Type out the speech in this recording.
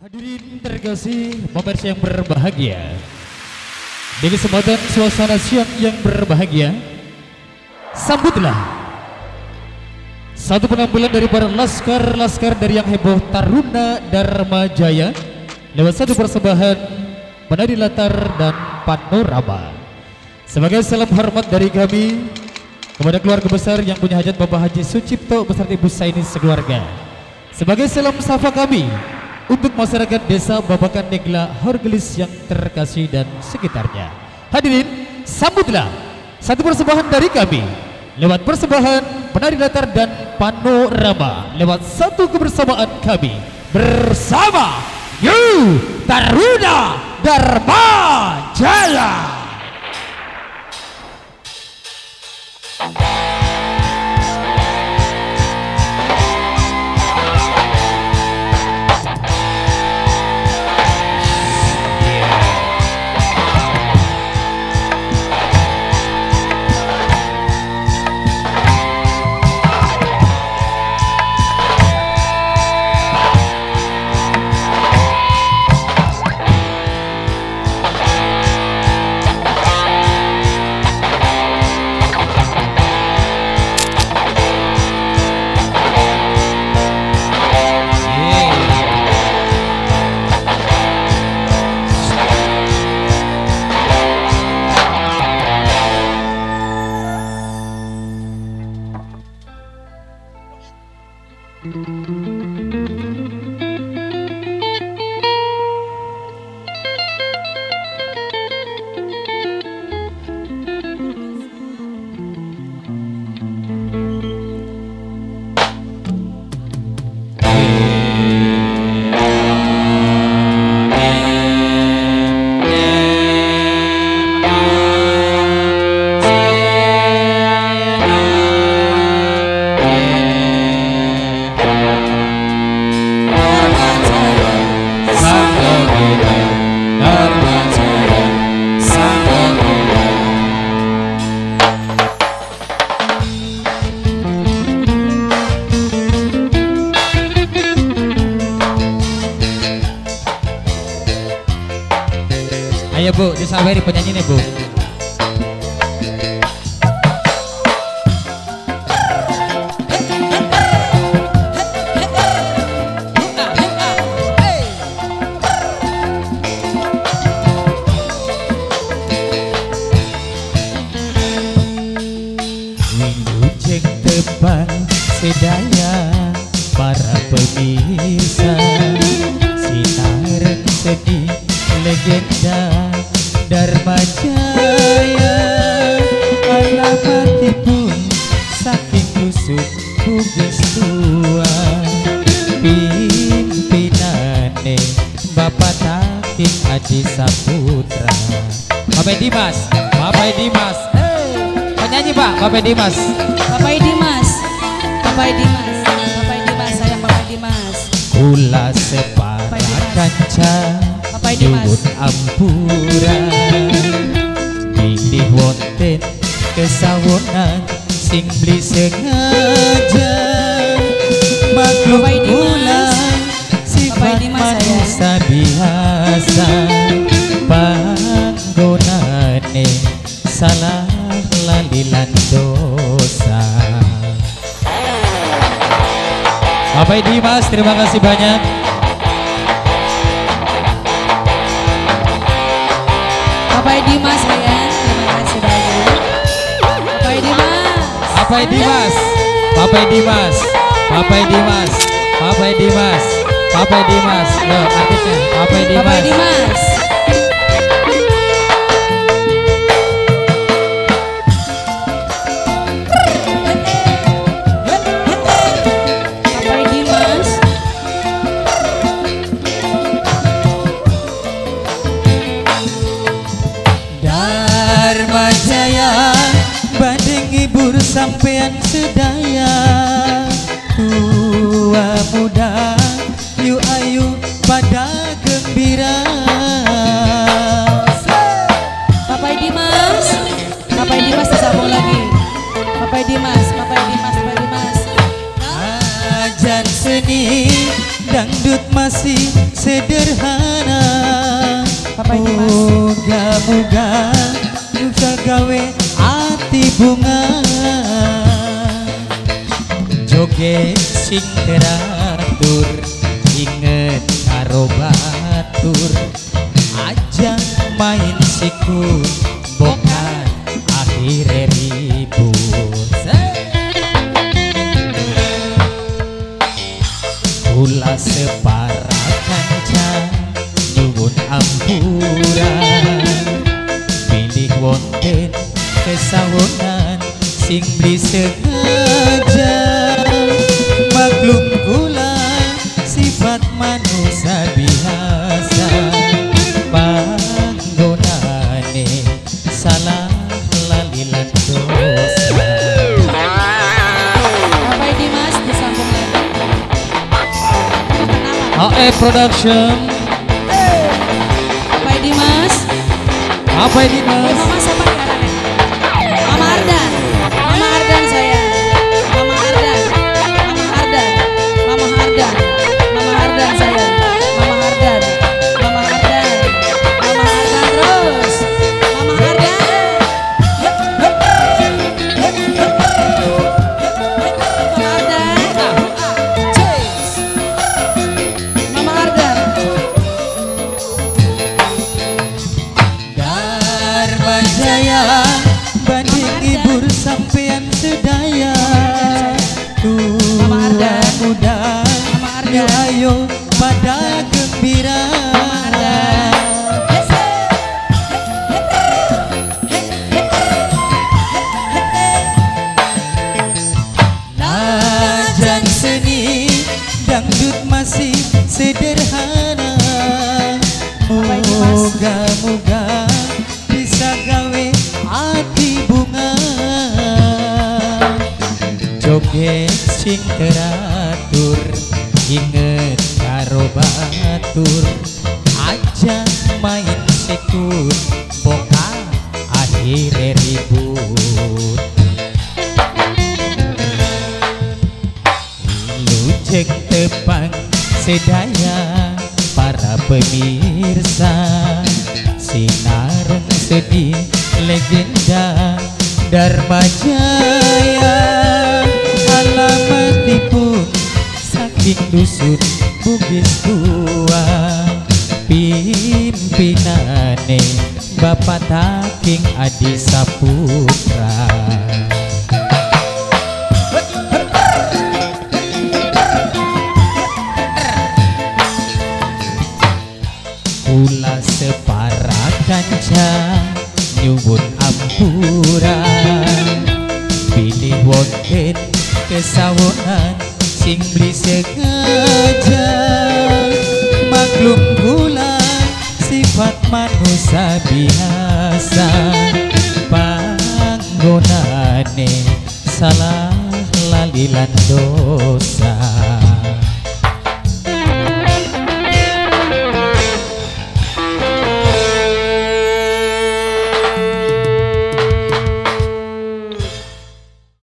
Hadirin terkasih, pemirsa yang berbahagia, di kesempatan suasana siang yang berbahagia, sambutlah satu penampilan dari para laskar-laskar dari yang heboh Taruna Dharma Jaya lewat satu persembahan menari latar dan panorama. Sebagai salam hormat dari kami kepada keluarga besar yang punya hajat Bapak Haji Sucipto beserta Ibu Saini sekeluarga. Sebagai salam sapa kami untuk masyarakat desa Babakan Negla Horgelis yang terkasih dan sekitarnya. Hadirin, sambutlah satu persembahan dari kami lewat persembahan penari latar dan panorama lewat satu kebersamaan kami bersama New Taruna Dharma Jaya. Ayo Bu, disaweri penyanyi nih Bu. Wilujeng tebang sedaya para pemirsa, sinaran sedih legenda Dharma Jaya, alamatipun saking dusun Bugis Tua, pimpinane Bapak Takin Aji Saputra. Bapak Dimas, Bapak Dimas, penyanyi Pak, Bapak Dimas, Bapak Dimas, Bapak Dimas, Bapak Dimas, sayang Bapak Dimas. Kula separa kanca nyuwun ampura, bilih wonten kesawonan sing beli sengaja. Maklum kula sifat manusia biasa, panggonane salah lali lan dosa. Bapak Dimas, terima kasih banyak. Bapak Dimas sayang, terima kasih banyak. Bapak Dimas, Bapak Dimas, Bapak Dimas, Bapak Dimas, Bapak Dimas, Bapak Dimas, yo artisnya Bapak Dimas. Bapak Dimas. Bapak Dimas. Dharma Jaya badhe ngibur sampean sedaya, tua muda yu ayu pada gembira. Bapak Dimas, Bapak Dimas disambung lagi. Bapak Dimas, Bapak Dimas, Bapak Dimas. Ajan seni dangdut masih sedih. sederhana. Moga-moga bisa gawe ati bunga. Joget sing teratur inget karo batur, aja main sikut bokan akhire ribut. Kula separa kanca nyuwun ampura, pilih wonten kesawonan sing beli sengaja. Maklum kula sifat manusia biasa, panggonane salah lali lan dosa. Bapak Dimas disambung lagi. AE Production. Bapak Dimas. Apa ini Mas? Mama siapa namanya? Mama Ardan. Mama Ardan saya. Mama Ardan. Mama Ardan. Mama Ardan. Mama Ardan saya. Mama Ardan. Mama Ardan. Mama Ardan terus. Mama Ardan. Mama Ardan. Mama Ardan. Dharma Jaya banding ibur sampean sedaya. Mama Ardan. Muda Mama Ardan. Ayo pada gembira. Mama Ardan. Najan seni dangdut masih sederhana. Moga-moga bisa gawe ati bunga. Joget sing teratur inget karo batur, aja main sikut boka akhire ribut. Lucek tepang sedaya para pemirsa, sinareng sedih legenda Dharma Jaya. Alamatipun saking dusun Bugis Tua, pimpinane Bapak Taking Adi Saputra. Kula separa kanca nyuwun ampura, pilih wonten kesawonan sing beli sengaja. Maklum kula sifat manusia biasa, panggonane salah lali lan dosa.